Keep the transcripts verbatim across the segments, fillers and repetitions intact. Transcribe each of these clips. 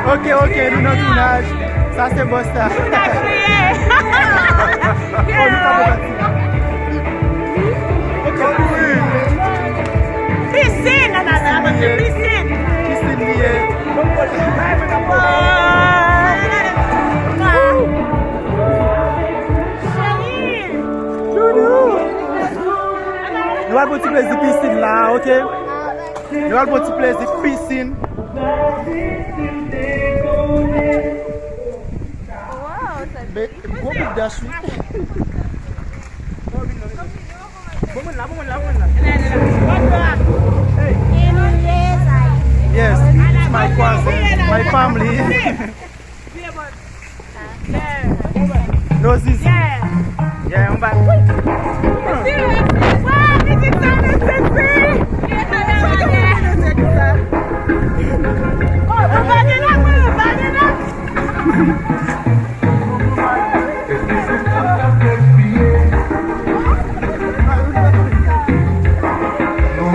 Ok, ok, nou nan tounaj. Sa se bòs la. Tounaj li ye. Oh, nou pa pati. Ok, wi. Pisin, nan, nan, nan, pisin. Pisin li ye. Wow. Cheri. Doudou. Nou al pran ti plezi pisin la, ok? Nou al pran ti plezi pisin. Be, gwo bout dach, wi. Yes, it's my cousin, my family. No, Zizi. Yeah, on va.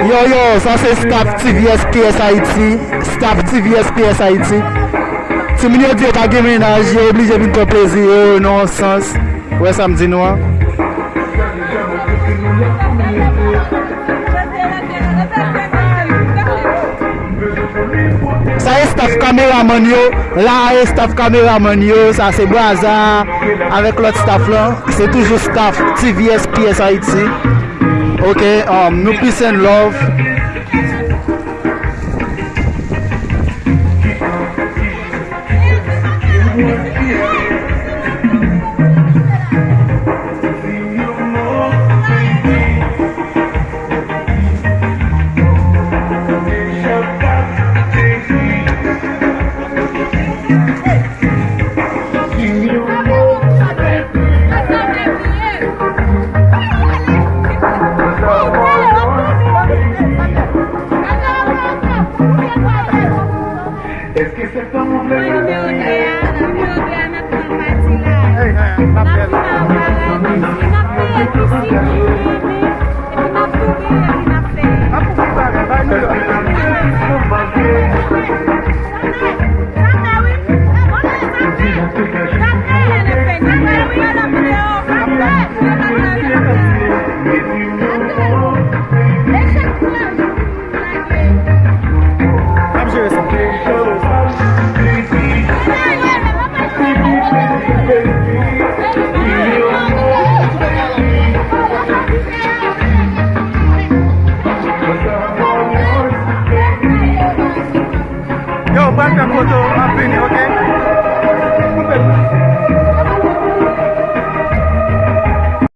Yo, yo, sa se staff T V S P S Haiti. Staff T V S P S Haiti. Timoun yo di yo pa gen mennaj, yo oblije vin pran plezi yo, nan yon sans. Ou wè sa m di nou an? Sa e staff kameramann yo. La e staff kameramann yo. Sa se Braza avèk lòt staff lan. Se toujou staff T V S P S Haiti. Ok, um, nou peace and love. Èske septanm ou vle gade? Nimewo de a, nimewo de a, n ap pran pati la. N ap pran w a la pisin, n ap peye pisin, epi n ap tou peye, epi n ap fè. N ap fè bagay, bay nou yo. N ap jere sa. Yo, pral fè foto, m ap vini, ok?